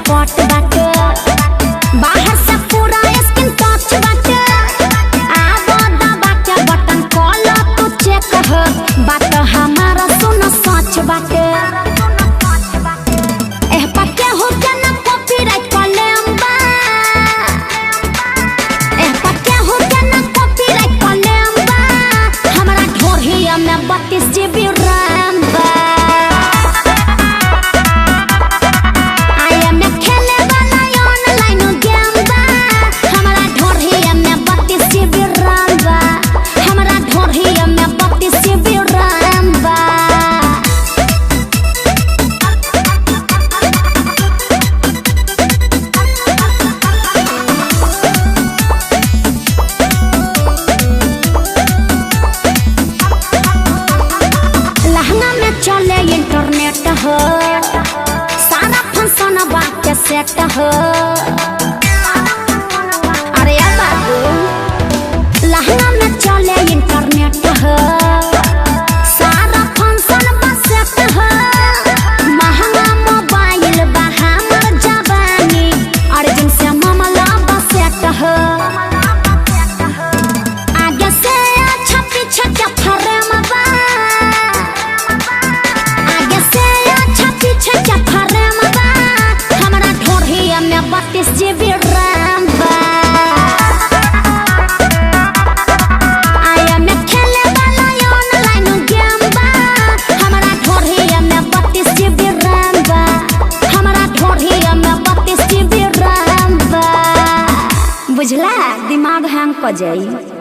कट बाटे, बाहर से पूरा स्किन टच बाटे। आबो दबा के बटन कॉल तू चेक हो, बात हमारा सुन सच बाटे। एह पक्के हो के ना कॉपीराइट कॉलम बा, एह पक्के हो के ना कॉपीराइट कॉलम बा। हमरा ढोरहिया में 32 जीबी रैम बा। आया में खेले वाला ऑनलाइन गेम बा। हमरा ढोरहिया में 32 जीबी रैम बा। हमरा ढोरहिया में 32 जीबी रैम बा। लहंगा में चले इंटरनेट हो, सारा फंक्शन बात सेट हो। अरे बाबू, लहंगा में चले इंटरनेट हो, सारा फंक्शन बात सेट हो। महंगा मोबाइल बा हमर जवानी, अर्जुन से मामला बसेट हो। आगे से अच्छा पीछे के फरेम बा, आगे से अच्छा पीछे के फरेम बा। हमरा ढोरहिया में 32 जीबी रैम बा। आया में खेले वाला ऑनलाइन गेम बा। हमरा ढोरहिया में 32 जीबी रैम बा। हमरा ढोरहिया में 32 जीबी रैम बा। बुझला, दिमाग हैंग क जाई।